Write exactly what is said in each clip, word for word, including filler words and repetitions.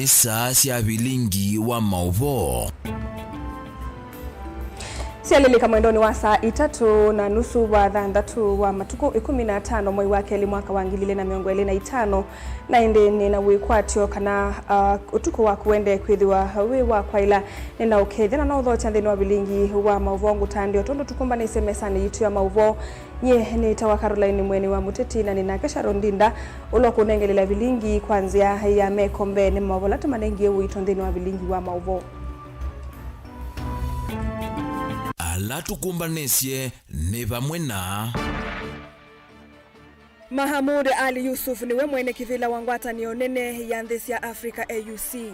Saa sya vilingi wa maũvoo. Syalilika mwendonĩ wa saa itatũ na nusu wa thanthatũ wa matukũ ĩkũmi na atano mwei wa kelĩ mwaka wa ngili ilĩ na mĩongo ĩlĩ na itano, na ĩndĩ nĩ na wĩkwatyo kana, uh, ũtukũ waku wende kwĩthĩwa wĩ wa kwaĩla. Nĩ na ũkethya na no ũthokya nthĩnĩ wa vilingi wa maũvoo ngũtandĩo tondũ tũkũmbanĩsye mesanĩ yitũ ya maũvoo. Nyie nĩtawa Caroline Mweni wa Mũteti, na nĩ nake Sharon Ndinda, ũla ũkũnengelela vilingi kwa nzĩa ya meko mbeenĩ. Maũvoo ala tũmanengie ũito nthĩnĩ wa vilingi wa maũvoo. Ala tũkũmbanĩsye nĩ vamwe na Mahamoud Ali Yusuf nĩwe mwene kĩvĩla wa ngwatanĩo nene ya nthĩ sya Africa, A U C.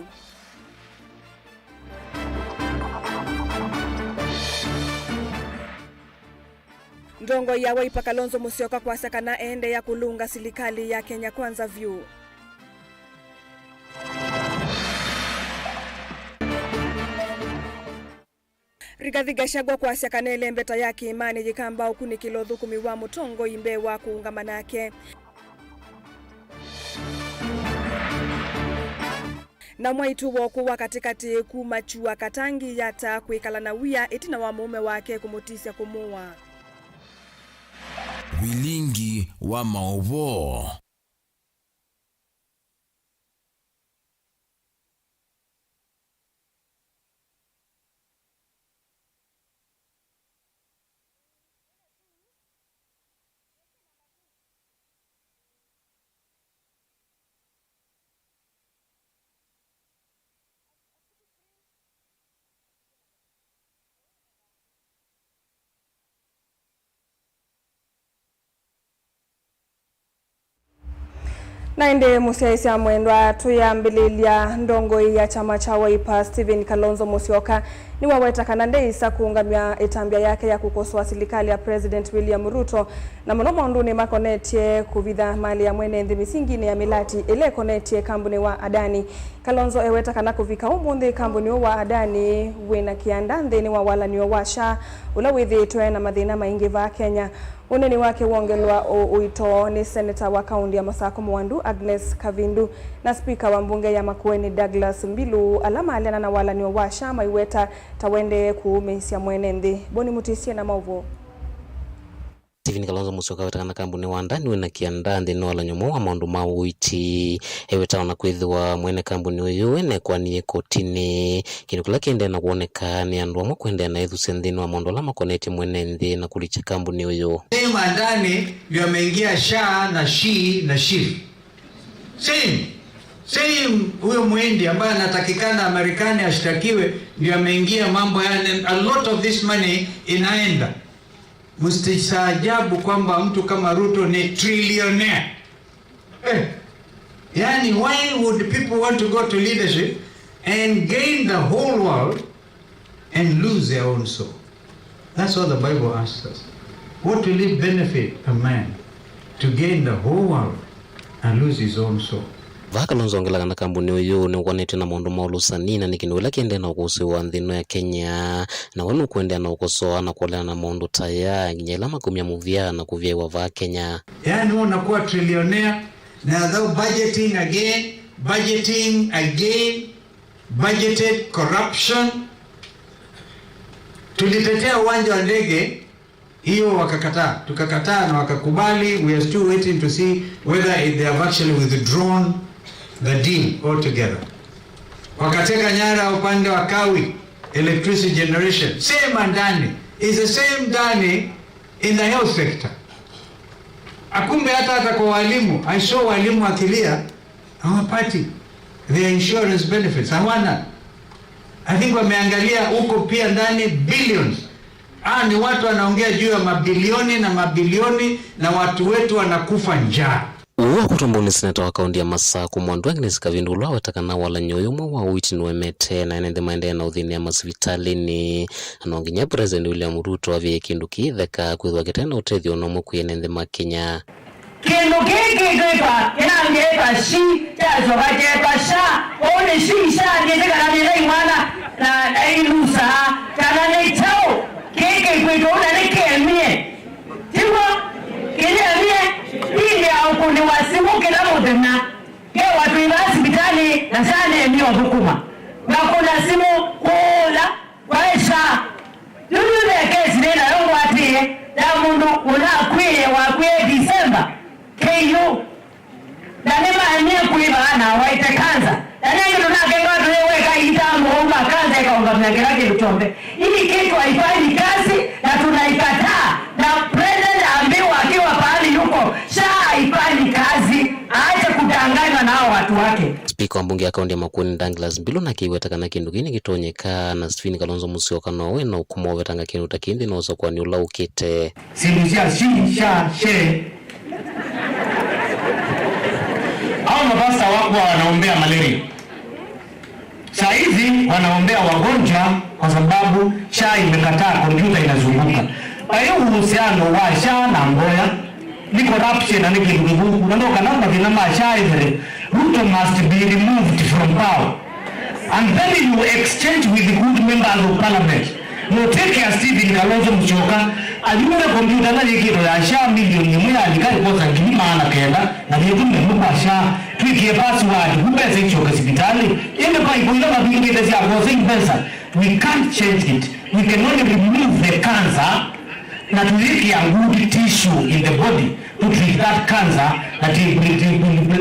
Ndongoi ya Wiper Kalonzo Musyoka kwasya kana eendeea kũlũnga silikalĩ ya Kenya Kwanza vyũ. Rigathi Gachagua kwasya kana ĩlembeta ya kĩĩmanĩ yĩkamba ũkunĩkĩla ũthũkũmi wa mũtongoi mbee wa kũũngama nake. Na mwaitũ wa ũkũũ wa katĩkatĩ kuma Chua Katangi Yatta kwĩkala na wia ĩtina wa mũũme wake kũmũtisya kũmũũa. Vilingi wa maũvoo. Na ĩndĩ mũsyaĩĩsya mwendwa, tũyambĩlĩlya, ndongoi ya kyama kya Wiper Stephen Kalonzo Musyoka nĩwaweta kana ndeĩsa kũũngamya ĩtambya yake ya kũkosoa silikalĩ ya President William Ruto, na mũno maũndũnĩ makonetye kũvitha malĩ ya mwene nthĩ mĩsinginĩ ya mĩlati ĩla ĩkonetye kambunĩ wa Adani. Kalonzo eweta kana kũvika ũmũnthĩ kambunĩ ũũ wa Adani wĩna kĩanda nthĩnĩ wa walanĩo wa SHA, ũla wĩthĩĩtwe na mathĩna maingĩ vaa Kenya. Ũneni wake wongelwa ũ-, ũito nĩ seneta wa kaũntĩ ya Masako Mwandu Agnes Kavindu na spika wa mbunge ya Makueni Douglas Mbilu, ala maaleana na walanĩo wa SHA maiweta ta wendee kũũmĩĩsya mwene nthĩ. Boni Mũtĩsye na maũvoo. Stephen Kalonzo Musyoka aweta kana kambunĩ wa Adani wĩna kĩanda nthĩnĩ wa ũlanyo mweũ wa maũndũ ma ũiiti. Eweta ona kwĩthĩwa mwene kambunĩ ũyũ enekwani ĩkotinĩ, kĩndũ kĩla kĩendee na kwoneka nĩ andũ amwe kũendeea na ĩthusya nthĩnĩ wa maũndũ ala makonetye mwene nthĩ na kũlikya kambunĩ ũyũ. Same Adani ndio ameingia SHA na SHIF na SHIF. Same, same huyo Muhindi ambaye anatakikana Marekani ashtakiwe ndio ameingia mambo ya, a lot of this money inaenda. Msistaajabu kwamba mtu kama Ruto ni trillionaire. Eh, yani, why would people want to go to leadership and gain the whole world and lose their own soul? That's what the Bible asks us. What will it benefit a man to gain the whole world and lose his own soul? Vaa Kalonzo ongelaa kana kambunĩ ũyũ nĩũkonetw'e na maũndũ ma ũlũsani na nĩ kĩndũ kĩla kĩendee na ũkũsĩĩwa nthĩ ĩno ya Kenya, na we nũkũendeea na ũkosoa na kũeleana na maũndũ ta aya nginya ĩla makumya mũvea na kũvyaĩwa vaa Kenya. Yaani, wewe unakuwa trillionaire na thou budgeting again, budgeting again, budgeted corruption. Tulitetea uwanja wa ndege, hiyo wakakataa, tukakataa na wakakubali. We are still waiting to see whether they have actually withdrawn the deal altogether. Wakateka nyara upande wa Kawi electricity generation, same Adani, is the same Adani in the health sector. Akumbe hata, hata kwa walimu, I saw walimu wakilia, hawapati their insurance benefits, hawana. I think wameangalia huko pia ndani billions. Ah, ni watu wanaongea juu ya mabilioni na mabilioni, na watu wetu wanakufa njaa. Ũu wakũtwa mbau nĩ seneta wa kaũntĩ ya Masakũ Mwandu Agnes Kavindu, ũla waweta kana walanyo ũyũ mweũ wa ũiiti nũemete, na ene nthĩ maendee na ũthĩnĩa masivitalĩnĩ. Na no nginya President William Ruto avĩe kĩndũ kĩtheka kwĩthĩwa kĩte na ũtethyo o na ũmwe kwĩ ene nthĩ ma Kenya. Kĩndũ kĩĩ kĩtwĩka kĩnambĩĩe ta shi, kyasyoka kyeetwa SHA. Ũu nĩ shi, SHA nĩtĩkana nĩthai mwana na ailusaa, kana nĩ kyaũ kĩĩ kĩkwĩtwa ũu na nĩkĩemie? Tiw'o? Kĩyemie ĩndĩ ya ũkũnĩwa simũ kĩla mũthenya. Ngewa twĩ vaa sivitalĩ na SHA nemie ũthũkũma. Ngakũna simũ kũũla, waĩ SHA. Yu nĩ ve kesi nĩ nayo ngwatĩe ya mũndũ ũnakwĩe wakwĩe December, K U. Na nĩmaemie kwĩvaa na waĩte kanza. Na nĩ kĩndũ nakenga tũyĩweka itambo uma kanza ĩkaũngamya kĩla kĩndũ kyonthe. Hii kitu haifanyi kazi na tunaikataa. Na President aambiwa akiwa pahali yuko, SHA haifanyi kazi. Aache kudanganywa na hao watu wake. Spika wa mbunge ya kaunti ya Makueni Douglas Mbilu nake aiweta kana kĩndũ kĩĩ nĩkĩtonyeka, na Stephen Kalonzo Musyoka nowe na ũkũmũ wa ũvetanga kĩndũ ta kĩĩ nthĩnĩ wa ũsakũani ũla ũkĩte. Syĩndũ sya SHI, SHA, SHE. Hao mapasta wakuwa wanaombea malaria. Saa hizi wanaombea wagonjwa kwa sababu SHA imekataa kompyuta inazunguka. Kwa hiyo uhusiano wa SHA na Mboya ni corruption na ni kĩndũ kĩthũku. Na ndio kana mathĩna ma SHA ĩthere. Ruto must be removed from power. And then you exchange with the good members of parliament. Mũtwĩkĩa Stephen Kalonzo Musyoka ayume kompyuta ĩla yĩkĩtwe ya SHA milioni ĩmwe yalika ĩkosa ngili maana kenda na yĩtume mũkwa SHA twĩkĩe password ku mbesa isyoke sivitalĩ. Ĩndĩ paipo ila mavingĩte sya kwosa mbesa, we can't change it. We can only remove the cancer na tũyĩkĩa good tissue in the body to treat that cancer na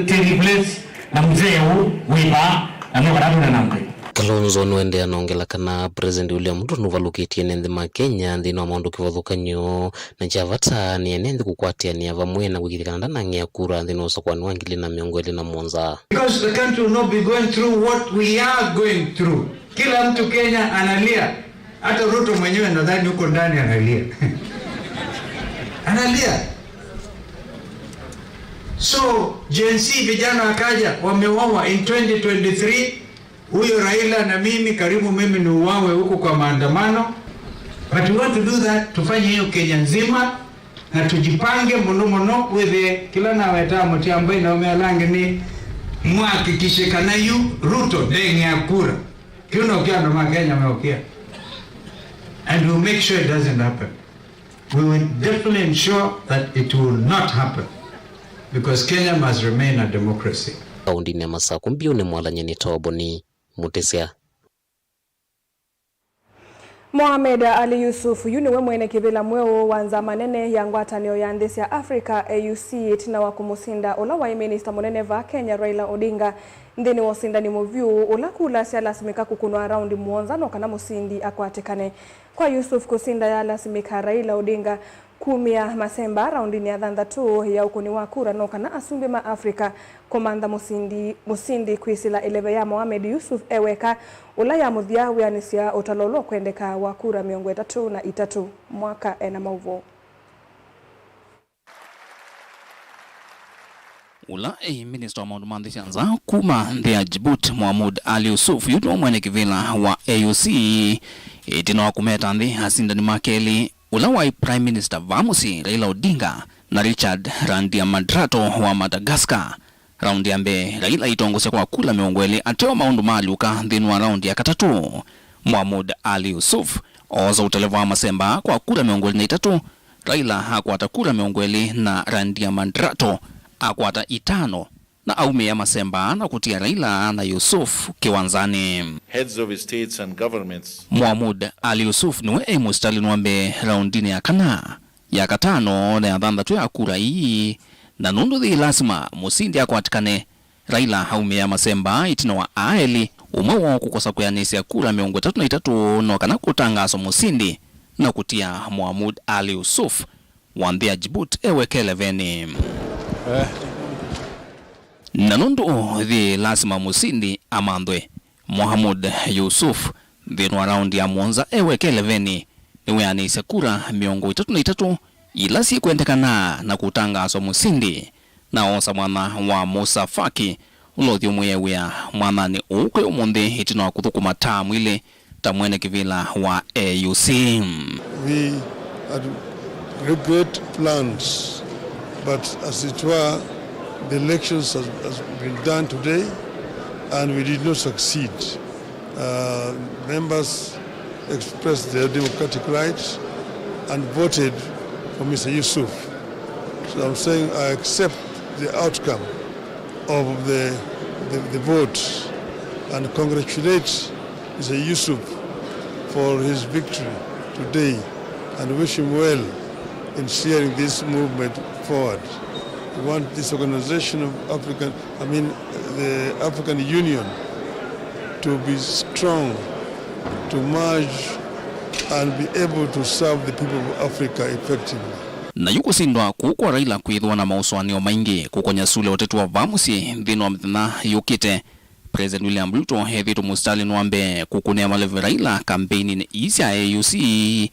ti replace na mzee ũũ wĩva na no kana tũne na Ngai. Kalonzo nũendeea nongela kana President William Ruto nũvalũkĩtye ene nthĩ ma Kenya nthĩnĩ wa maũndũ kĩvathũkany'o, na kya vata nĩ ene nthĩ kũkwatĩanĩa vamwe na kwĩkĩĩthya kana ndanang'ea kura nthĩnĩ wa ũsakũani wa ngili na mĩongo ĩlĩ na mũonza. Because the country will not be going through what we are going through. Kila mtu Kenya analia. Hata Ruto mwenyewe nadhani huko ndani analia. Analia. So, Gen Z vijana wakaja, wameuawa in twenty twenty-three. Huyo Raila na mimi, karibu mimi niuawe huko kwa maandamano. But we want to do that, tufanye hiyo Kenya nzima, na tujipange mũno mũno, wĩthĩe kĩla nawetaa mũtiambai na ũme ala angĩ nĩ mwakikishe kana yu Ruto ndeng'ea kura. Kĩu no kĩa andũ ma Kenya meũkĩa. And we'll make sure it doesn't happen. We will definitely ensure that it will not happen, because Kenya must remain a democracy. Kaũndĩnĩ ya Masaku, mbiũ nĩ mwalany'a nĩ Toboni Mũtĩsya. Mohamed Ali Yusuf yu nĩwe mwene kĩvĩla mweũ wa nzama nene ya ngwatanĩo ya nthĩ sya Africa, A U C, ĩtina wa kũmũsinda ũla waĩ minista mũnene vaa Kenya, Raila Odinga, nthĩnĩ wa ũsindani mũvyũ ũla kula syalasimĩka kũkũnwa raundi mũonza no kana mũsindi akwatĩkane. Kwa Yusuf, kũsinda yalasimĩka Raila Odinga kumĩa Masemba raundinĩ ya thanthatũ ya ũkũni wa kura no kana asumbĩ ma Africa kũmantha mũsindi, mũsindi kwĩsĩla ĩleve ya Mohamed Yusuf e weka, ũla ya mũthya wĩanĩsya ũtalo ũla ũkwendeka wa kura mĩongo ĩtatũ na itatũ. Mwaka ena maũvoo. Ũla ĩ minista wa maũndũ ma nthĩ sya nza kuma nthĩ ya Djibouti, Mohamoud Ali Yusuf, yu nĩwe mwene kĩvĩla wa A U C, ĩtina wa kũmeta nthĩ asindani ma kelĩ, ũla waĩ Prime Minister vaa mũsyĩ, Raila Odinga, na Richard Randiamadrato wa Madagascar. Raundi ya mbee, Raila aitongosya kwa kula mĩongo ĩlĩ ateo maũndũ maalyũka nthĩnĩ wa raundi ya katatũ. Mohamoud Ali Yusuf oosa ũteleva wa Masemba kwa kula mĩongo ĩlĩ na itatũ, Raila akwata kura mĩongo ĩlĩ na Randiamadrato akwata itano, na aumĩa Masemba na kũtia Raila na Yusuf kĩwanzanĩ. Heads of states and governments. Mohamoud Ali Yusuf nĩwe e mũsitalĩnĩ wa mbee raundinĩ ya kana, ya katano na ya thanthatũ ya kura ii, na nũndũ yĩ lasima mũsindi akwatĩkane, Raila aumĩa Masemba ĩtina wa aa elĩ, ũmwe woo kũkosa kwĩanĩsya kura mĩongo ĩtatũ na itatũ no kana kũtangaaswa mũsindi, na kũtia Mohamoud Ali Yusuf wa nthĩ ya Djibouti e weka ĩlevenĩ. Eh. Na nũndũ yĩ lasima mũsindi amanthwe, Mohamoud Yusuf, nthĩnĩ wa raundi ya mũonza e weka ĩlevenĩ, nĩweanĩisye kura mĩongo ĩtatũ na itatũ ila syĩkwendekana na kũtangaaswa mũsindi, na oosa mwanya wa Musa Faki, ũla ũthyũmũĩe wĩa mwanyanĩ ũũ kwĩ ũmũnthĩ ĩtina wa kũthũkũma taamu ilĩ ta mwene kĩvĩla wa A U C. We had great plans, but as it were, the elections has, has been done today, and we did not succeed. Uh, members expressed their democratic rights and voted for Mister Yusuf. So I'm saying I accept the outcome of the, the, the vote and congratulate Mister Yusuf for his victory today and wish him well in steering this movement forward. We want this organization of African, I mean, the African Union to be strong, to merge and be able to serve the people of Africa effectively. Na yu kũsindwa kũu kwa Raila kwĩthĩwa na maũsũanĩo maingĩ kũkonya sule ũteti wa vaa mũsyĩ nthĩnĩ wa mĩthenya yũkĩte. President William Ruto ethĩĩtwe mũsitalĩnĩ wa mbee kũkũnĩa maleve Raila kambeini ii sya A U C.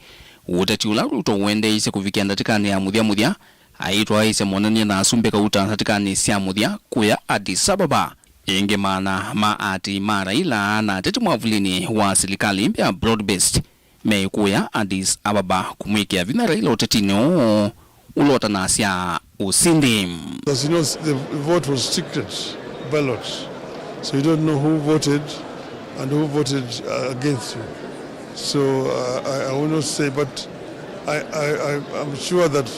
Ũteti ũla Ruto ũendeeisye kũvikĩa ndatĩkanĩ ya mũthya mũthya, aitwaĩĩsya monany'o na asumbĩ kauta ndatĩkanĩ sya mũthya kũya Addis Ababa. Ĩngĩ maana ma aatĩĩi ma Raila na ateti mwavulĩnĩ wa silikalĩ mbĩa broad-based meĩ kũya Addis Ababa kũmwĩkĩa vinya Raila ũtetinĩ ũũ ũlotanasya ũsindi. As you know, the vote was secret ballot, so you don't know who voted and who voted, uh, against you. So, uh, I, I will not say, but I, I, I, I'm sure that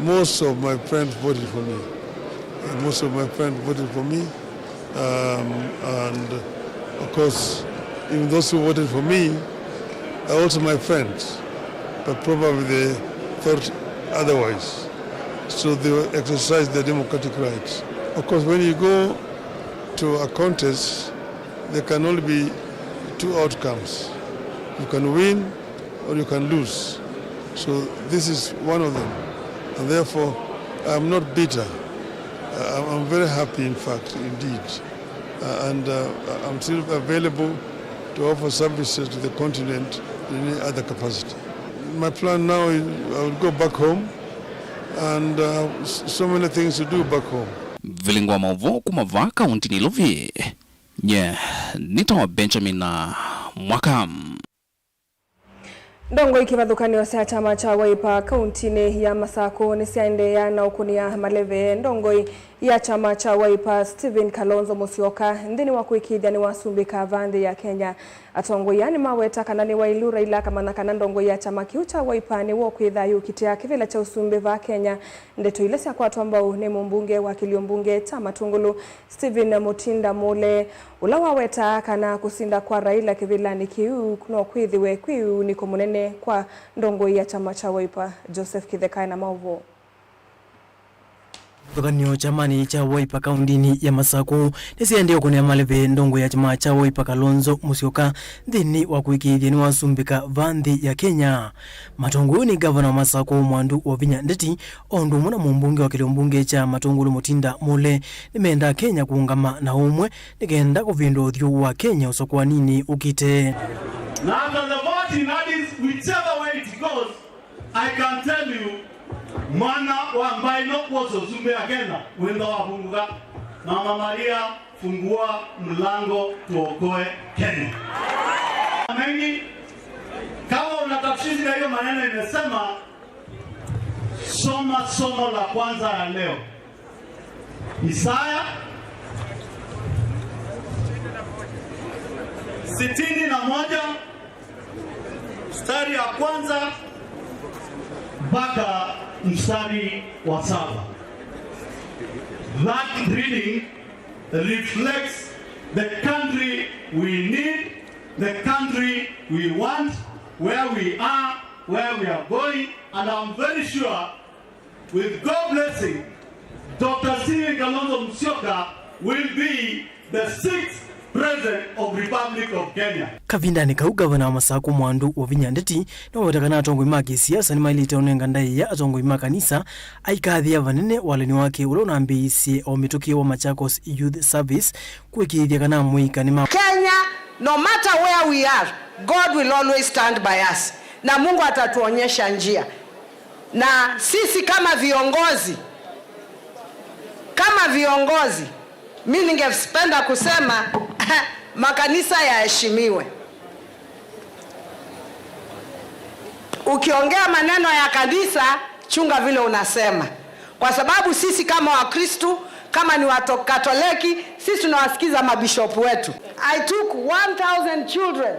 most of my friends voted for me. Uh, most of my friends voted for me. Um, and of course, even those who voted for me are also my friends, but probably they thought otherwise. So they will exercise their democratic rights. Of course, when you go to a contest, there can only be two outcomes. You can win or you can lose. So this is one of them. And therefore, I'm not bitter. Uh, I'm, I'm very happy, in fact, indeed. Uh, and, uh, I'm still available to offer services to the continent in any other capacity. My plan now is I will go back home and, uh, s-, so many things to do back home. Vilingo wa maũvoo kuma vaa kaunti Nairobi. Nye, nĩtawa Benjamin, uh, Mwaka. Ndongoi kĩvathũkanĩo sya kyama kya Wiper kauntinĩ ya Masakũ nĩsyaendeea na ũkũnĩa maleve ndongoi ya kyama kya Wiper Stephen Kalonzo Musyoka nthĩnĩ wa kũĩkĩĩthya nĩwasumbĩka vaa nthĩ ya Kenya. Atongoi aa nĩmaweta kana nĩ wailu Raila akamanya kana ndongoi ya kyama kĩu kya Wiper nĩwe ũkwĩtha ayũkitĩa kĩvĩla kya ũsumbĩ vaa Kenya. Ndeto ila syakwatwa mbau nĩ mũmbunge wa kĩlio mbunge kya Matũngũlũ Stephen Mutinda Mule, ũla wawetaa kana kũsinda kwa Raila kĩvĩlanĩ kĩu no kwĩthĩwe kwĩ ũunĩko mũnene kwa ndongoi ya kyama kya Wiper. Joseph Kĩtheka ena maũvoo. Kĩvathũkanĩo kyamanĩ kya Wiper kauntinĩ ya Masakũ nĩsiendee ũkũnĩa maleve ndongoi ya kyama kya Wiper Kalonzo Musyoka nthĩnĩ wa kũĩkĩĩthya nĩwasumbĩka vaa nthĩ ya Kenya. Matongoi nĩ ngavana wa Masakũ Mwandu Wavinya Ndeti, o ũndũ ũmwe na mũmbunge wa kĩlio mbunge kya Matũngũlũ Mutinda Mule, nĩmendaa Kenya kũũngama na ũmwe nĩ kenda kũvĩndũa ũthyũ wa Kenya ũsakũaninĩ ũkĩte. Na after the vote in Addis, whichever way it goes, I can tell you, mwana wa mbaĩ no kwosa ũsumbĩ ya Kenya wĩntha wavungũka. Mama Maria, fungua mlango, tuokoe Kenya. Mengi, kama unatafsiri na hiyo maneno imesema, soma somo la kwanza ya leo. Isaya sitini na moja, mstari ya kwanza mpaka mstari wa saba. That reading reflects the country we need, the country we want, where we are, where we are going, and I'm very sure with God blessing, Doctor Stephen Kalonzo Musyoka will be the sixth President of Republic of Kenya. Kavindanĩ kau, ngavana wa Masakũ Mwandu Wavinya Ndeti nĩwaweta kana atongoi ma kĩsiasa nĩmaĩlĩte ũnenga ndaĩa atongoi ma kanisa aikathĩa vanene walani wake ũla ũnambĩĩisye o mĩtũkĩ wa Machakos Youth Service kũĩkĩĩthya kana amũika nĩma. Kenya, no matter where we are, God will always stand by us. Na Mungu atatuonyesha njia. Na sisi kama viongozi, kama viongozi, mi ningependa kusema makanisa yaheshimiwe. Ukiongea maneno ya kanisa, chunga vile unasema. Kwa sababu sisi kama Wakristu, kama ni Wakatoliki, sisi tunawasikiza mabishop wetu. I took one thousand children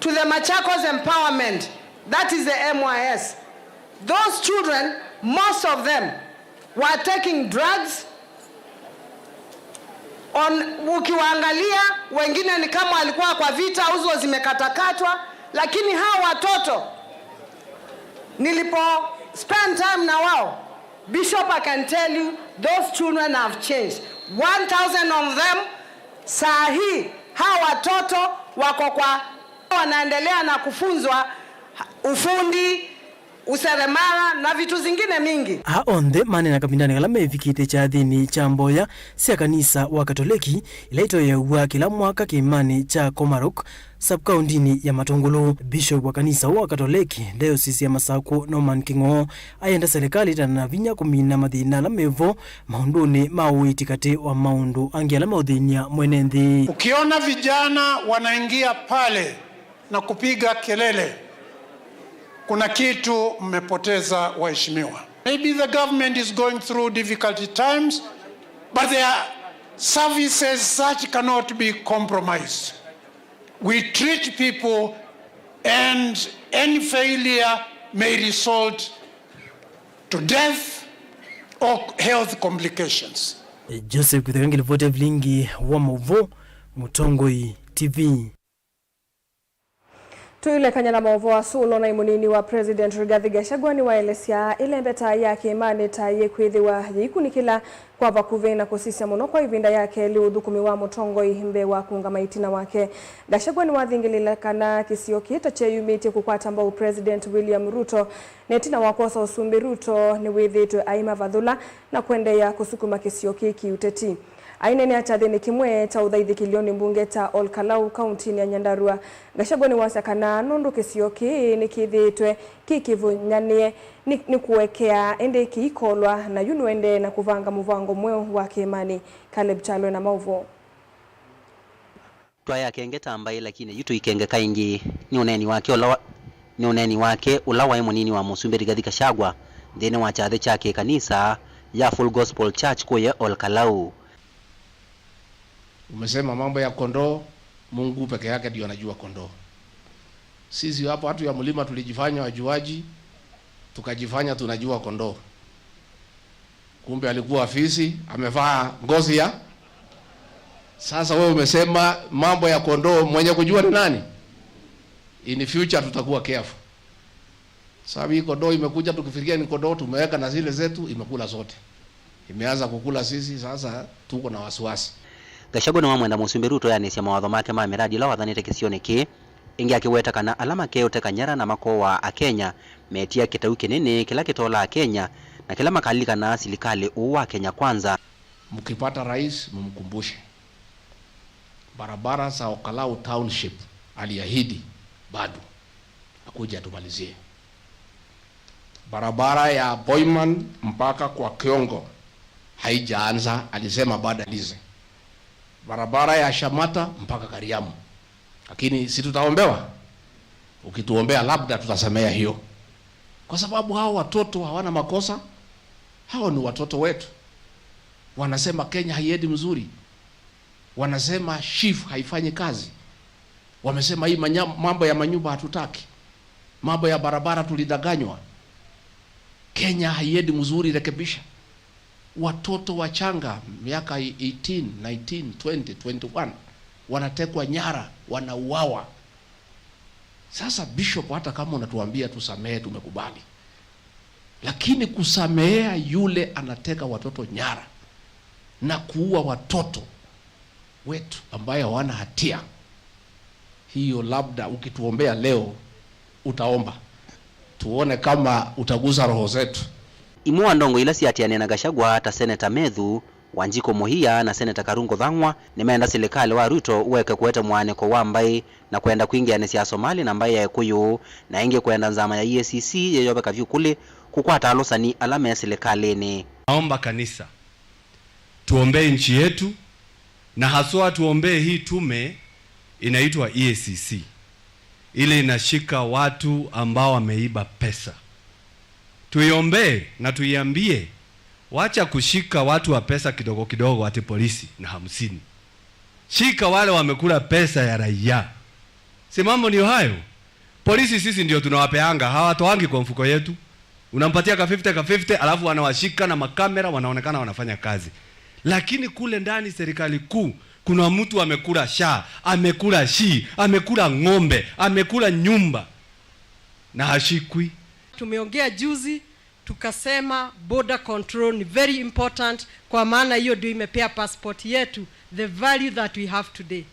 to the Machakos Empowerment, that is the M Y S. Those children, most of them were taking drugs, On, ukiwaangalia, wengine ni kama walikuwa kwa vita, uso zimekatakatwa, lakini hawa watoto, nilipo spend time na wao, Bishop, I can tell you, those children have changed. One thousand of them, saa hii, hawa watoto wako kwa, wanaendelea na kufunzwa ufundi, useremala na vitu zingine mingi. Aa onthe maneena kavindanĩ kala mevikĩte kyathĩnĩ kya mboya sya kanisa wa Katoleki ila itoeaw'a kĩla mwaka kĩĩmanĩ kya Komarok, sub-kaũndĩnĩ ya Matũngũlũ. Bishop wa kanisa wa Katoleki, Diocese ya Masakũ, Norman Kĩng'oo, ayenda serikali ĩtana na vinya kũmina mathĩna ala mevo maũndũnĩ ma ũiiti katĩ wa maũndũ angĩ ala meũthĩny'a mwene nthĩ. Ukiona vijana wanaingia pale na kupiga kelele, kuna kitu mmepoteza, waheshimiwa. Maybe the government is going through difficult times, but their services such cannot be compromised. We treat people, and any failure may result to death or health complications. Joseph Kutheka ngilipoti ya vilingi wa maũvoo, Mũtongoi T V. Tũilekany'a na maũvoo asu, ũlonai mũnini wa President Rigathi Gachagua nĩwaelesya ĩlembeta ya kĩĩmanĩ ta yĩkwĩthĩwa yĩikunikĩla kwa vakuvĩ na kũsisya mũno kwa ĩvinda ya kelĩ ũthũkũmi wa mũtongoi mbee wa kũũngama ĩtina wake. Gachagua nĩwathingĩlĩle kana kĩsio kĩĩ ta kyeeyumĩtye kũkwata mbau President William Ruto, na ĩtina wa kwosa ũsumbĩ, Ruto nĩwĩthĩĩtwe aimavathũla na kũendeea kũsukuma kĩsio kĩĩ kiũteti. Aineenea kyathĩnĩ kĩmwe kya ũthaithi kĩlĩonĩ mbunge kya Ol Kalou, kaũntĩnĩ ya Nyandarua, Gachagua nĩwasya kana nũndũ kĩsio kĩĩ nĩkĩthĩĩtwe kĩ kĩvũnyanĩe, nĩ, nĩkũekea ĩndĩ kĩikolwa, na yu nũendee na kũvanga mũvango mweũ wa kĩĩmanĩ. Caleb Kyalo ena maũvoo. Twaĩ akenge ta mbaĩ, lakini yu tũikengeka ĩngĩ. Nĩ ũneeni wake ũla wa, nĩ ũneeni wake ũla waĩ mũnini wa Mũsumbĩ Rigathi Gachagua nthĩnĩ wa kyathĩ kya kĩkanisa ya Full Gospel Church kũya Ol Kalou. Umesema mambo ya kondoo, Mungu peke yake ndio anajua kondoo. Sisi hapo watu ya mlima tulijifanya wajuaji, tukajifanya tunajua kondoo. Kumbe alikuwa fisi, amevaa ngozi ya. Sasa wewe umesema mambo ya kondoo, mwenye kujua ni nani? In future tutakuwa careful. Sababu hii kondoo imekuja tukifikiria ni kondoo, tumeweka na zile zetu, imekula zote. Imeanza kukula sisi, sasa tuko na wasiwasi. Gachagua nĩwamwenda Mũsumbĩ Ruto yanĩsya mawatho make ma mĩradi ĩla wathanĩte kĩsionĩ kĩĩ, ĩngĩ akĩweta kana ala makeũteka nyara na makowaa Akenya metia kĩtau kĩnene kĩla kĩtoolaa Kenya, na kĩla makalilikana silikalĩ ũũ wa Kenya Kwanza. Mkipata rais, mumkumbushe. Barabara za Ol Kalou Township aliahidi bado akuje atumalizie. Barabara ya Boiman mpaka kwa Kiongo haijaanza, alisema bado alize. Barabara ya Shamata mpaka Kariamu. Lakini si tutaombewa? Ukituombea labda tutasamea hiyo. Kwa sababu hao watoto hawana makosa, hao ni watoto wetu. Wanasema Kenya haiendi mzuri. Wanasema SHIF haifanyi kazi. Wamesema hii manya-, mambo ya manyumba hatutaki. Mambo ya barabara tulidanganywa. Kenya haiendi mzuri, rekebisha. Watoto wachanga miaka eighteen, nineteen, twenty, twenty-one wanatekwa nyara, wanauawa. Sasa Bishop, hata kama unatuambia tusamehe, tumekubali. Lakini kusamehea yule anateka watoto nyara na kuua watoto wetu ambaye hawana hatia, hiyo labda ukituombea leo, utaomba. Tuone kama utagusa roho zetu. Imwe wa ndongo ila siatianĩe na Gachagua ta Seneta Methu, Wanjikũ Mũhia na Seneta Karungo Thang'wa nĩmeenda silikalĩ wa Ruto ũeke kũete mũaanĩko wa mbaĩ na kwenda kwingĩanĩsya Asomali na mbaĩ ya Ĩkũyũ, na ĩngĩ kwenda nzama ya E A C C yĩyoveka vyũ kũlĩ kũkwata alũsani ala me silikalĩnĩ. Naomba kanisa tuombee nchi yetu, na haswa tuombee hii tume inaitwa E A C C, ile inashika watu ambao wameiba pesa. Tuiombee na tuiambie, wacha kushika watu wa pesa kidogo kidogo ati polisi na hamsini. Shika wale wamekula pesa ya raia. Si mambo ndio hayo? Polisi sisi ndio tunawapeanga, hawatoangi kwa mfuko yetu. Unampatia ka fifty, ka fifty, alafu wanawashika na makamera, wanaonekana wanafanya kazi. Lakini kule ndani serikali kuu, kuna mtu amekula SHA, amekula SHI, amekula ng'ombe, amekula nyumba na hashikwi. Tumeongea juzi, tukasema border control ni very important, kwa maana hiyo ndio imepea passport yetu the value that we have today.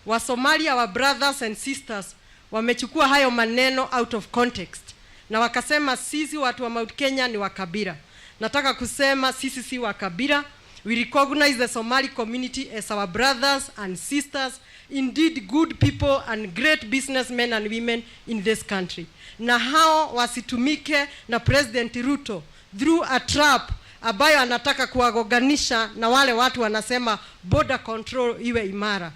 Wasomali, our brothers and sisters, wamechukua hayo maneno out of context na wakasema sisi watu wa Mount Kenya ni wa kabila. Nataka kusema sisi si wa kabila. We recognize the Somali community as our brothers and sisters, indeed good people and great businessmen and women in this country. Na hao wasitumike na President Ruto through a trap ambayo anataka kuwagonganisha na wale watu wanasema border control iwe imara.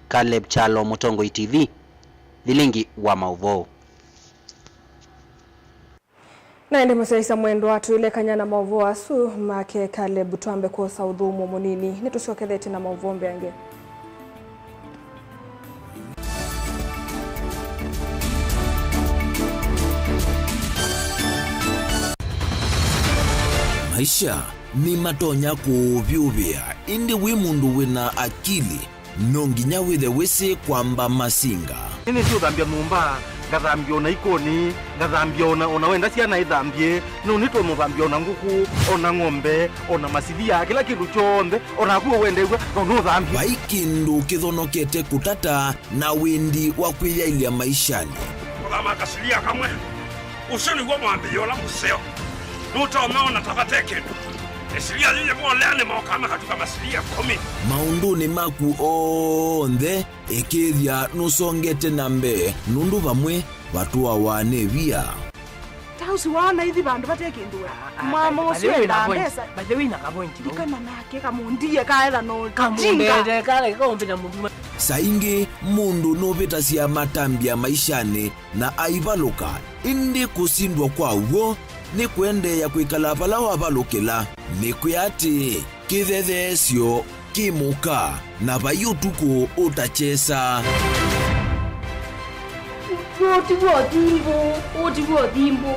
Caleb Kyalo, Mũtongoi T V, vilingi wa maũvoo. Na ĩndĩ mũsyaĩĩsya mwendwa, tũilekany'a na maũvoo asu make Caleb, twambe kwosa ũthũmũo mũnini. Nĩtũsyokethete na maũvoo mbeange. Maisha nĩmatonya kũũvyũvĩa, ĩndĩ wĩ mũndũ wĩna akili, no nginya wĩthe wĩsĩ kwamba masinga. Nĩnĩsĩ ũthambya nyũmba, ngathambya ona ikoni, ngathambya ona, ona wenda syana ithambye, no nĩtũnũthambya ona ngũkũ, ona ng'ombe, ona masilia, kĩla kĩndũ kyonthe, ona naku ũwendew'a, no nũthambye. Vai kĩndũ kĩthonokete kũtata na wendi wa kwĩyaĩlya maishanĩ. Kũthama kasilia kamwe, ũsu nĩw'o mwambĩĩo ũla mũseo. Nũtonya ona ta vate kĩndũ. Ĩsilia yĩyĩ molea nĩmokaa makatuka masilia ĩkũmi. Maũndũnĩ maku onthe, ĩkĩĩthya nũsongete na mbee, nũndũ vamwe vatũawa nĩ via. Ta ũsu waona ithi vandũ vate kĩndũ we. Ah, ah, mama by the ũsu way, endaa mbesa. By the way, na ka point, no? Ndikana nake kamũndie kaetha no kamũndete, kale kaũmbĩta mũndũ. Saa ingĩ mũndũ nũvĩtasya matambya maishanĩ na aivalũka, ĩndĩ kũsindwa kwa w'o nĩ kũendeea kwĩkala vala wavalũkĩla. Nĩkwĩa atĩĩ, kĩthetheesyo kĩ mũka, na vai ũtukũ ũtakyesa. Ũũ ti w'o thimbũ, ũũ ti w'o thimbũ.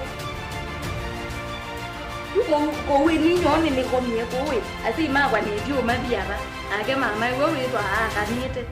Yu kũu, kũu ĩ ninyoo nĩnĩkomie kũu ĩ, asyai makwa nĩthyũũmathi ava, nake mama ĩwe wĩthwa aakanĩte.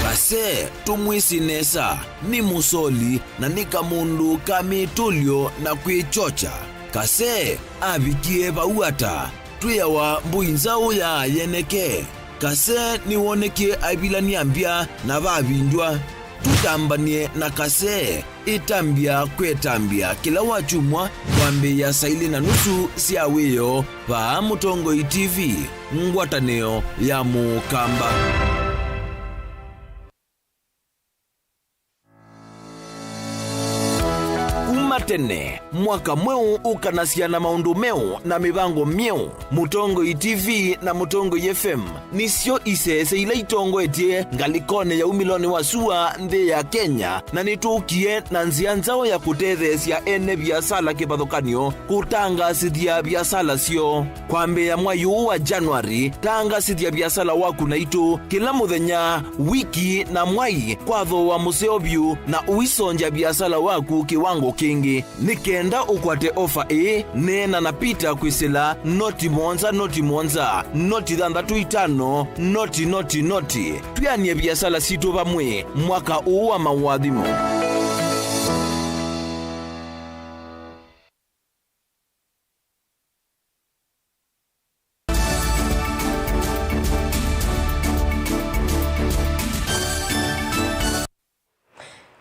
Kase, tũmwĩsĩ nesa, nĩ mũsoli na nĩ kamũndũ ka mĩtũlyo na kwĩkyokya. Kase avikie vau ata? Twĩawa mbũi nzaũ ya yeneke. Kase nĩwonekie aivilany'a mbya na vavindw'a. Tũtambany'e na Kase. Ĩtambya kwetambya kĩla wakyumwa kwambĩĩa saa ilĩ na nusu sya wĩoo vaa Mũtongoi T V, ngwatanĩo ya Mũkamba. Kuma tene, mwaka mweũ ũkanasya na maũndũ meũ na mĩvango myeũ. Mũtongoi T V na Mũtongoi F M nĩsyo isese ila itongoetye ngalĩkonĩ ya umĩlonĩ wa sua nthĩ ya Kenya, na nĩtũkie na nzĩa nzaũ ya kũtetheesya ene viasala kĩvathũkany'o kũtangaasĩthya viasala syoo. Kwambĩĩa mwai ũũ wa January, tangaasĩthya viasala waku naitũ kĩla mũthenya, wiki, na mwai kwa thooa mũseo vyũ, na ũisongya viasala waku kĩwango kĩngĩ. Nĩ kenda ũkwate ofa ĩĩ, neena na Peter kwĩsĩla noti mũonza, noti mũonza, noti thanthatũ itano, noti, noti, noti. Twĩanĩe viasala sitũ vamwe mwaka ũũ wa maũathimo.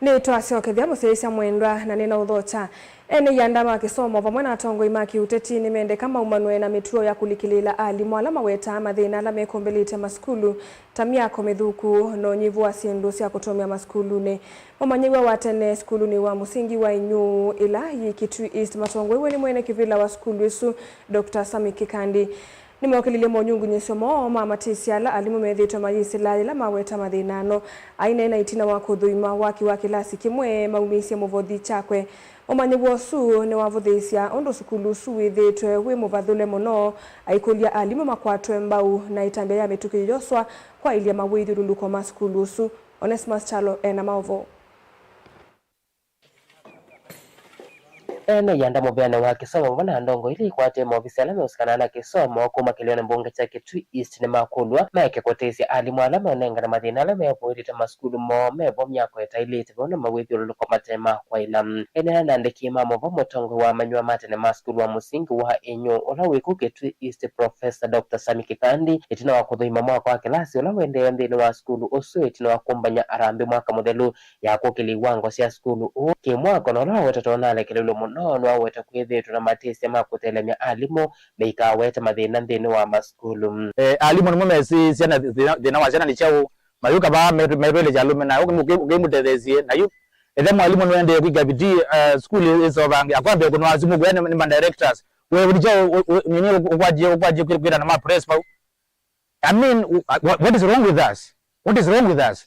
Nĩtwasyokethya mũsyaĩĩsya mwendwa, na nĩnaũthokya. Ene ianda ma kĩsomo vamwe na atongoi ma kĩũteti nĩmendeka maumanw'e na mĩtuo ya kũlikĩlĩĩla alimũ ala mawetaa mathĩna ala mekũmbĩlĩte masukulu, ta myako mĩthũku, na ũnyivu wa syĩndũ sya kũtũmĩa masukulunĩ. Mũmanyĩw'a wa tene sukulunĩ wa mũsingi wa Inyuu, ĩla yĩ Kitui East, matongoew'e nĩ mwene kĩvĩla wa sukulu ĩsu, Doctor Sammy Kĩkandi. Nĩmookĩlilye monyungunyĩsyo moo mamatĩsya ala alimũ methĩĩtwe mayĩsĩla yĩla maweta mathĩna ano. Aineena ĩtina wa kũthũima waki wa kĩlasi kĩmwe maumĩisye mũvothi kyakwe. Ũmanyĩw'a ũsu nĩwavũthĩĩsya ũndũ sukulu ũsu wĩthĩĩtwe wĩ mũvathũle mũno, aikũlya alimũ makwatwe mbau na ĩtambya ya mĩtũkĩ yoswa kwaĩlya mawĩthyũlũlũko ma sukulu ũsu. Onesmus Kyalo ena maũvoo. Ene ĩanda mũvĩanĩ wa kĩsomo vamwe na ndongo ila ikwatĩe maovisi ala meũsikanaa na kĩsomo kuma kĩlĩonĩ mbunge kya Kitui East nĩmakũlw'a maeke kũtĩsya alimũ ala menengane mathĩna ala mevũĩlĩte masukulu moo mevo myako ĩtaĩlĩte vamwe na mawĩthyũlũlũko mate ma kwaĩla. Ene aya na andĩki ma maũvoo, mũtongoi wa amanyĩw'a ma tene ma sukulu wa mũsingi wa Inyũ ũla wĩ kũu Kitui East, Professor Doctor Sami Kĩkandi, ĩtina wa kũthũima mwako wa kĩlasi ũla ũendee nthĩnĩ wa sukulu ũsu ĩtina wa kũmbany'a harambee mwaka mũthelu ya kũkĩlya iwango sya sukulu ũũ kĩ-mwako, na ũla wawetetwe ũnalekelelw'e mũno nĩwaweta kwĩthĩĩtwe na matĩsya ma kũtelemya alimũ meikawete mathĩna nthĩnĩ wa masukulu. Eh, alimũ nĩmo mesĩ syana thĩna, thĩna wa syana nĩ kyaũ, mayũka vaa metu-, metwĩle kyalume na ũkĩ-, ũkĩmũtetheesye na yu. Ethe mwalimũ nũendee kwĩka bidii, eh, sukulu ĩsovange, akwambĩa kũnwa simũ kũya nĩ, nĩ ma directors. Wewe nĩ kyaũ, ũ-, ũ-, nini ũkwatĩe, ũkwatĩe kwĩ-, kwĩtana ma press vau? I mean, wh-, wh-, what is wrong with us? What is wrong with us?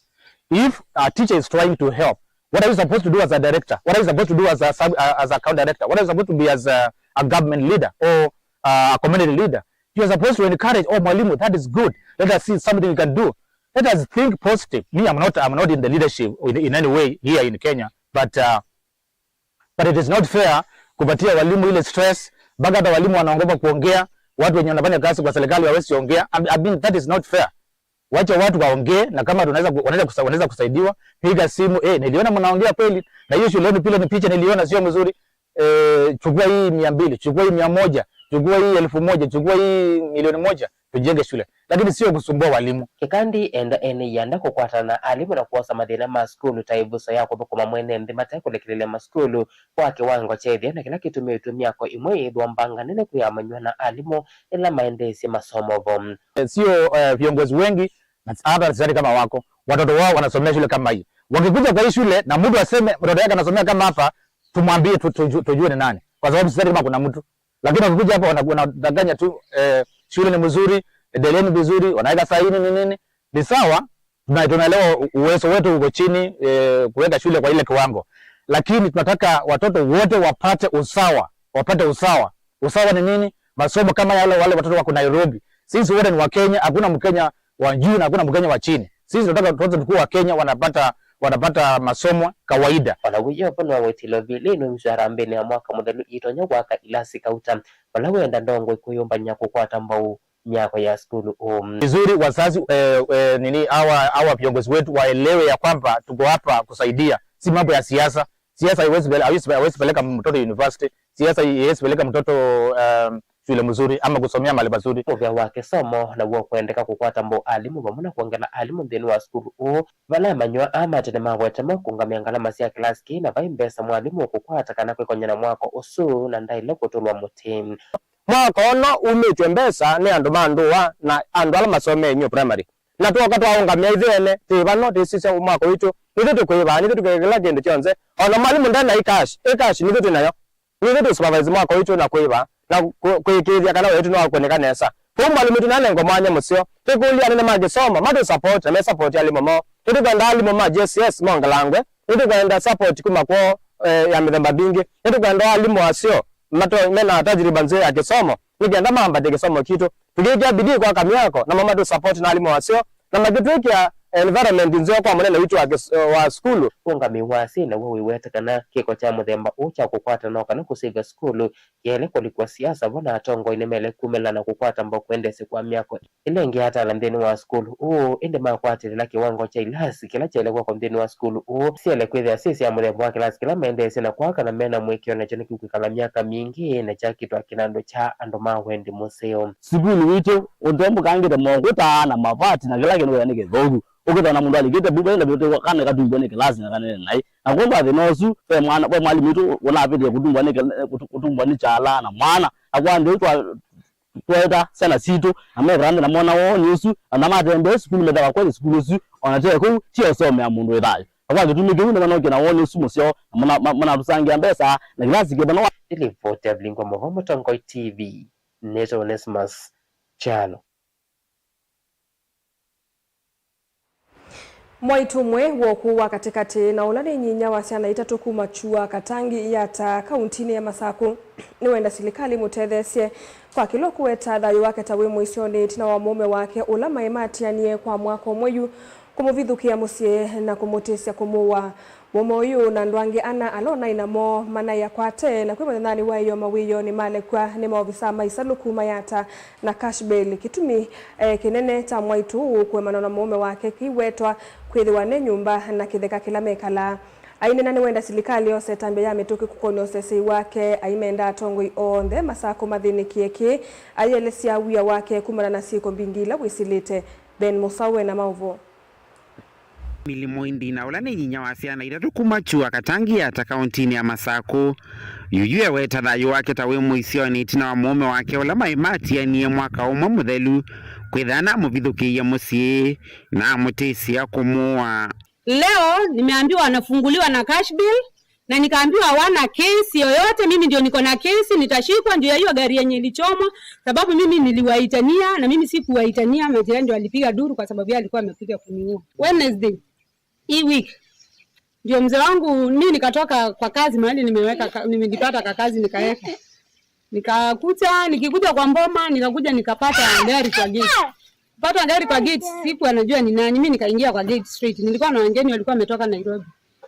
If a teacher is trying to help, what are you supposed to do as a director? What are you supposed to do as a sub, uh, as a counter director? What are you supposed to be as a, a government leader or, uh, a community leader? You are supposed to encourage, "Oh, mwalimu, that is good. Let us see something we can do." Let us think positive. Me, I'm not, I'm not in the leadership in, in any way here in Kenya, but, uh, but it is not fair kupatia walimu ile stress, mpaka hata walimu wanaogopa kuongea, watu wenye wanafanya kazi kwa serikali hawawezi ongea. I, I mean, that is not fair. Wacha watu waongee, na kama tunaweza ku-, wanaweza kusa-, wanaweza kusaidiwa, piga simu, "Eh, niliona mnaongea kweli, na hiyo shuleni pile ni picha niliona sio mzuri. Eh, chukua hii mia mbili, chukua hii mia moja, chukua hii elfu moja, chukua hii milioni moja, tujenge shule." Lakini sio kusumbua walimu. Kĩkandi enda ene ĩanda kũkwatana na alimũ na kwosa mathĩna ma sukulu ta ĩvuso ya kũthũkũma mwene nthĩ mate kũlekelelya masukulu kwa kĩwango kya ĩtheo, na kĩla kĩtumĩtw'e myako ĩmwe yĩthwa mbanga nene kwĩ amanyĩw'a na alimũ ĩla maendeesye masomo vo. Eh, sio, eh, viongozi wengi na hata sidhani kama wako, watoto wao wanasomea shule kama hii. Wakikuja kwa hii shule na mtu aseme mtoto yake anasomea kama hapa, tumwambie tu-, tu-, tu-, tujue ni nani, kwa sababu sidhani kama kuna mtu. Lakini wakikuja hapa wana-, wanadanganya tu, eh, shule ni mzuri, endeleeni vizuri, wanaweka saini ni nini, ni sawa, tuna-, tunaelewa u-, uwezo wetu uko chini, eh, kuweka shule kwa ile kiwango, lakini tunataka watoto wote wapate usawa, wapate usawa. Usawa ni nini? Masomo kama yale wale watoto wako Nairobi. Sisi wote ni wa Kenya, hakuna Mkenya wa juu na hakuna Mkenya wa chini. Sisi tunataka watoto wetu tukuwe wa Kenya wanapata, wanapata masomo kawaida. Ona wĩyo vo nĩwawetile ũvĩlĩ nũmĩsyo harambeenĩ ya mwaka mũthelu itonya kwaka ilasi kauta, vala wenda ndongoi kwĩyũmbany'a kũkwata mbau myako ya sukulu ũũ. Vizuri wazazi, eh, eh, nini, hawa, hawa viongozi wetu waelewe ya kwamba tuko hapa kusaidia, si mambo ya siasa. Siasa haiwezi pele-, haiwezi, haiwezi peleka mtoto university. Siasa haiwezi peleka mtoto, um, shule mzuri ama kusomea mahali pazuri. Mũvĩa wa kĩsomo naw'o kwendeka kũkwata mbau alimũ vamwe na kwongela alimũ nthĩnĩ wa sukulu ũũ, vala amanyĩw'a aa ma tene maweta makũngamĩa ngalama sya kĩlasi kĩĩ na vai mbesa mwalimũ ũkũkwata kana kwĩkony'a na mwako ũsu na ndaĩle kũtũlwa mũtĩ. Mwako ũno umĩtw'e mbesa nĩ andũ ma ndũa na andũ ala masomee Inyũ Primary. Na twooka twaũngamĩa ithyĩ ene, twĩ vano, twĩsisya mwako witũ, nithyĩ tũkwĩva, nithyĩ tũkeka kĩla kĩndũ kyonthe. O na mwalimũ nde na ĩ cash, ĩ cash nithyĩ twĩ nayo. Nithyĩ tũ supervise mwako witũ na kwĩva, na kũ-, kũĩkĩĩthya kana wetu nĩwakũnĩka nesa. Kwoou mwalimũ witũ nanengwe mwanya mũseo. Twĩkũlya anene ma kĩsomo, matũ support na me support alimũ moo. Nĩtũkwenda alimũ ma J C S mongelangwe. Nĩtũkwenda support kuma kwoo, eh, ya mĩthemba mingĩ. Nĩtũkwenda alimũ aseo mato-, mena tajriba nzeo ya kĩsomo, nĩ kenda mambatye kĩsomo kitũ. Tũkĩkĩa bidii kwaka myako, namo matũ support na alimũ aseo, na makĩtwĩkĩa environment nzeo kwa mũnene witũ wa kĩs-, wa sukulu. Ũngamĩi wa asyai naw'o wĩweta kana kĩko kya mũthemba ũũ kya kũkwatana o kana kũsĩvya sukulu kĩele kũlikw'a siasa vo, na atongoi nĩmele kumĩla na kũkwata mbau kwendeesya kwa myako ĩla ĩngĩ atala nthĩnĩ wa sukulu ũũ, ĩndĩ makwatĩlĩla kĩwango kya ilasi kĩla kyaĩle kwakwa nthĩnĩ wa sukulu ũũ, syele kwĩthĩa syĩ sya mũthemba wa kĩlasi kĩla maendeesye na kwaka na mena mũĩkĩĩo nakyo nĩkĩkwĩkala myaka mingĩ na kyakĩtwa kĩnandũ kya andũ ma wendi mũseo. Sukulu witũ ũtembũkangĩte mokũta na mavati na kĩla kĩndũ kĩla nĩ kĩthũku. Ũkĩthona mũndũ alikĩte mbuva ĩla mĩtĩ kana katumbwa nĩ kĩlasi na kanene naĩ. Na kwomba thĩna ũsu, ve mwana, ve mwalimũ witũ ũnavĩtie kũtumbwa nĩ kĩla-, kũtu-, kũtumbwa nĩ kyala na mwana. Na kwa nthĩ twa-, twaĩta syana sitũ, na mekĩla nthĩ na mona woni ũsu, na matembee sukulu, methĩwa kweli sukulu ũsu, ona te kũu, ti ũsomea mũndũ wĩ thayũ. Na kwa kĩtumi kĩu, nĩmanokie na woni ũsu mũseo, na mana-, ma-, manatũsangĩa mbesa, na kĩlasi kĩvano. Nĩ livoti ya Vilingi wa Mauvoo, Mũtongoi T V, nĩtawa Onesmus Kyalo. Mwaitũ ũmwe wa ũkũũ wa katĩkatĩ na ũla nĩ nyinya wa syana itatũ kuma Kyua Katangi Yatta, kauntinĩ ya Masakũ, nĩwenda silikalĩ ĩmũtetheesye kwa kĩla ũkũweta thayũ wake ta wĩ mũisyonĩ ĩtina wa mũũme wake ũla maĩ maatĩanie kwa mwaka ũmwe yu Kũmũvithũkĩa mũsyĩ na kũmũtĩsya kũmũũa. Mũũme ũyũ na andũ angĩ ana ala ũnaĩ namo manaĩ akwate, na kwĩ mũthenyanĩ wa ĩyoo mawĩoo nĩmalekw'a nĩ maovisaa ma ĩsalũku ma Yatta na Cash Bail. Kĩtumi, eh, kĩnene kya mwaitũ ũũ kũemanwa na mũũme wake kĩiwetwa kwĩthĩwa ne nyũmba na kĩtheka kĩla mekalaa. Aineena nĩwenda silikalĩ yose ĩtambya ya mĩtũkĩ kũkony'a ũseseĩ wake. Aimenda atongoi onthe Masakũ mathĩnĩkĩe kĩĩ, aielesya wia wake kumana na syĩko mbingĩ ila wĩsĩlĩte. Ben Mũsaũ ena maũvoo. Emily Mũindi, na ũla nĩ nyinya wa syana itatũ kuma Chua Katangi Yatta kaũntinĩ ya Masakũ, yuyu eweta thayũ wake ta wĩ mũisyonĩ ĩtina wa mũũme wake ũla maĩ matianie mwaka ũmwe mũthelu kwĩthĩa namũvithũkĩie mũsyĩ na amũtĩsya kũmũũa. Leo nimeambiwa anafunguliwa na Cash Bail, na nikaambiwa hawana kesi yoyote, mimi ndio niko na kesi, nitashikwa juu ya hiyo gari yenye ilichomwa, sababu mimi niliwaitania, na mimi sikuwaitania, majirani ndio walipiga duru kwa sababu yeye alikuwa amekuja kuniua. Wednesday hii week ndio mzee wangu, mimi nikatoka kwa kazi mahali nimeweka ka-, nilipata kakazi nikaweka. Nikakuja, nikikuja kwa mboma, nikakuja nikapata gari kwa gate. Pata gari kwa gate, sikuwa najua ni nani, mimi nikaingia kwa gate straight. Nilikuwa na wageni walikuwa wametoka Nairobi.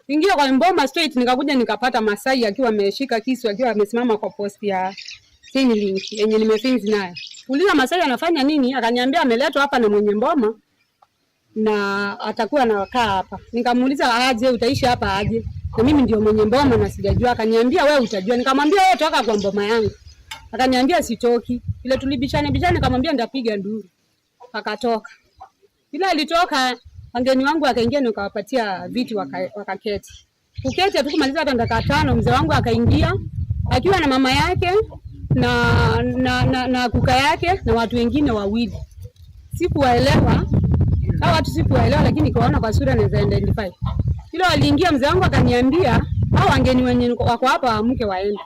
Ingia kwa mboma straight, nikakuja nikapata Masai akiwa ameshika kisu, akiwa amesimama kwa post ya chain link yenye nimefence nayo. Kuuliza Masai anafanya nini, akaniambia ameletwa hapa na mwenye mboma na atakuwa anakaa hapa. Nikamuuliza, "Aje, utaishi hapa aje? Na mimi ndio mwenye mboma na sijajua." Akaniambia, "Wewe utajua." Nikamwambia, "Wewe toka kwa mboma yangu." Akaniambia, "Sitoki." Vile tulibishana bishana, nikamwambia, "Nitapiga nduru." Akatoka. Vile alitoka, wageni wangu wakaingia, nikawapatia viti, waka-, wakaketi. Kuketi hatukumaliza hata dakika tano, mzee wangu akaingia akiwa na mama yake na, na, na, na kuka yake na watu wengine wawili. Sikuwaelewa hao watu, sikuwaelewa, lakini nikawaona kwa sura naweza identify. Vile waliingia, mzee wangu akaniambia, "Hao wageni wenye niko-, wako hapa waamke waende."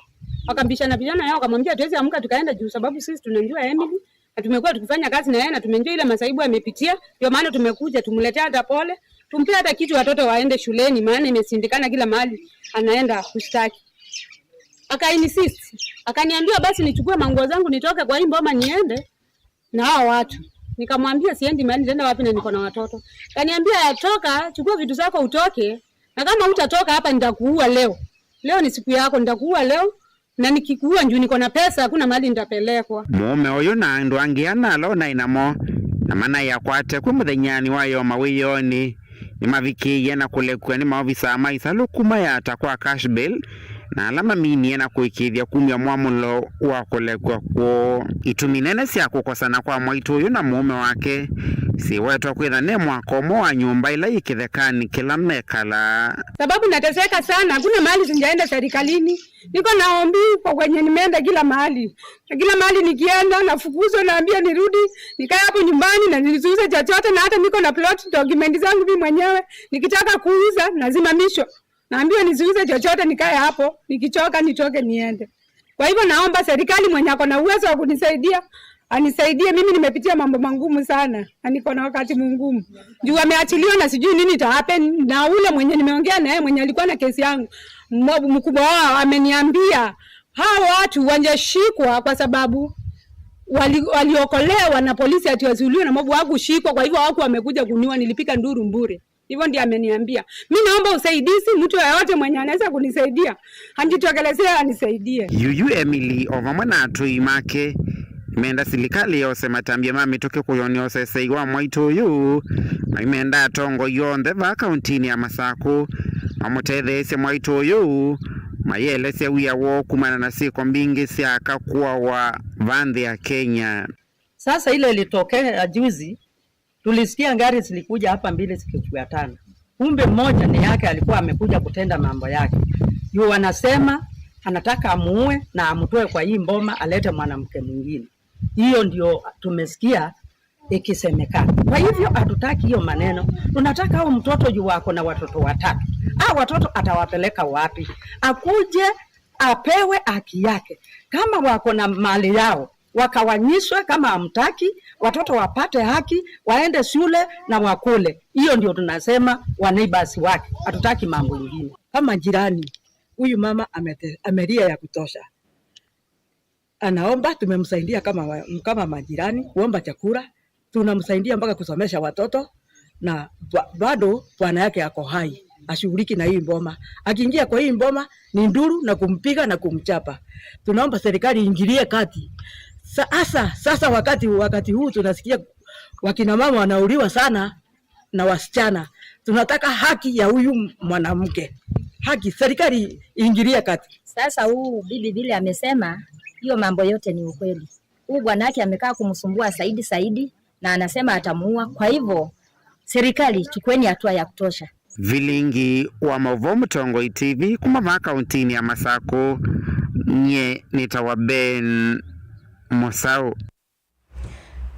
Wakabishana bishana yao, akamwambia, "Tuwezi amka tukaenda juu sababu sisi tunajua Emily." Na tumekuwa tukifanya kazi na yeye na tumejua ile masaibu amepitia, ndio maana tumekuja tumletee hata pole, tumpee hata kitu watoto waende shuleni, maana imeshindikana kila mahali anaenda kushtaki. Aka insist, akaniambia basi nichukue manguo zangu nitoke kwa hii mboma niende na hao watu. Nikamwambia siendi mahali, nitaenda wapi na niko na watoto? Akaniambia, "Toka, chukua vitu zako utoke, na kama hutatoka hapa nitakuua leo. Leo ni siku yako, nitakuua leo." Na nikikuua juu niko na pesa, hakuna mahali nitapelekwa. Mũũme ũyũ na andũ angĩ ana ala ũnaĩ namo na manaĩ akwate kwĩ mũthenyanĩ wa ĩyoo mawĩoonĩ nĩmavikĩie na kũlekw'a nĩ maovisaa ma ĩsalũ kuma Yatta kwa Cash Bail, na ala maminie na kũĩkĩĩthya kumya mwamũlo wa kũlekw'a kwoo. Itumi nene sya kũkosana kwa mwaitũ ũyũ na mũũme wake syĩwetwa kwĩtha ne mwaka ũmwe wa nyũmba ĩla yĩ kĩthekanĩ kĩla mekalaa. Sababu nateseka sana, hakuna mahali sijaenda serikalini. Niko na ombi kwa kwenye nimeenda kila mahali. Na kila mahali nikienda, nafukuzwa, naambia nirudi, nikae hapo nyumbani na nisiuze chochote, na hata niko na plot document zangu mimi mwenyewe. Nikitaka kuuza, nasimamishwa. Naambia nisiuze chochote, nikae hapo, nikichoka nitoke niende. Kwa hivyo naomba serikali mwenye ako na uwezo wa kunisaidia, anisaidie. Mimi nimepitia mambo magumu sana, na niko na wakati mgumu. Juu ameachiliwa na sijui nini ita happen, na ule mwenye nimeongea na yeye mwenye alikuwa na kesi yangu, mwa-, mkubwa wao ameniambia, "Hao watu wajashikwa kwa sababu wali-, waliokolewa na polisi ati wasiuliwe na mob, hawakushikwa, kwa hivyo hawako wamekuja kuniua, nilipiga nduru bure." Hivyo ndiye ameniambia. Mi naomba usaidizi, mtu yeyote mwenye anaweza kunisaidia, anjitokelezee anisaidie. Yuyu Emily o vamwe na atũi make nĩmenda silikalĩ yose matambya ma mĩtũkĩ kũyonia ũsesei wa mwaitũ ũyũ, na nĩmenda atongoi onthe vaa kauntinĩ ya Masakũ mamũtetheesye mwaitũ ũyũ mayĩelesya wia woo kumana na syĩko mbingĩ sya aka kũawa vaa nthĩ ya Kenya. Sasa ile ilitokea juzi, tulisikia gari zilikuja hapa mbili zikifuatana. Kumbe moja ni yake, alikuwa amekuja kutenda mambo yake. Yu wanasema anataka amuue na amtoe kwa hii boma, alete mwanamke mwingine. Hiyo ndio tumesikia ikisemekana. Kwa hivyo hatutaki hiyo maneno. Tunataka hao mtoto juu wako na watoto watatu. Hao watoto atawapeleka wapi? Akuje apewe haki yake. Kama wako na mali yao, wakawanyishwe, kama hamtaki, watoto wapate haki, waende shule na wakule. Hiyo ndio tunasema wa neighbors wake. Hatutaki mambo ingine. Kama jirani, huyu mama amete-, amelia ya kutosha. Anaomba, tumemsaidia kama wa-, kama majirani, kuomba chakula, tunamsaidia mpaka kusomesha watoto. na ba- bado bwana yake ako hai, ashughuliki na hii boma. Akiingia kwa hii boma ni nduru na kumpiga na kumchapa. Tunaomba serikali iingilie kati. Sa- Hasa sasa wakati wakati huu tunasikia wakina mama wanauliwa sana na wasichana. Tunataka haki ya huyu mwanamke, haki, serikali iingilie kati. Sasa huu bibi vile amesema, hiyo mambo yote ni ukweli. Huu bwanake amekaa kumsumbua zaidi zaidi, na anasema atamuua. Kwa hivyo serikali, chukueni hatua ya kutosha. Vilingi wa mauvoo Mũtongoi T V kuma vaa kauntinĩ ya Masakũ, nyie nĩtawa Ben Mũsaũ.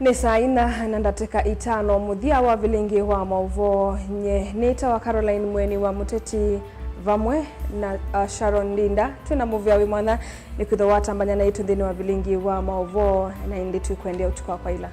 Nĩ saa inya na ndatĩka itano mũthya wa vilingi wa mauvoo. Nye nĩtawa Caroline Mweni wa Mũteti, vamwe na uh, Sharon Ndinda. Twĩna mũvea wĩ mwanya nĩ kwĩthwa watambanya naitũ nthĩnĩ wa vilingi wa mauvoo, na ĩndĩ twĩkwendea ũtukũ wa kwaĩla.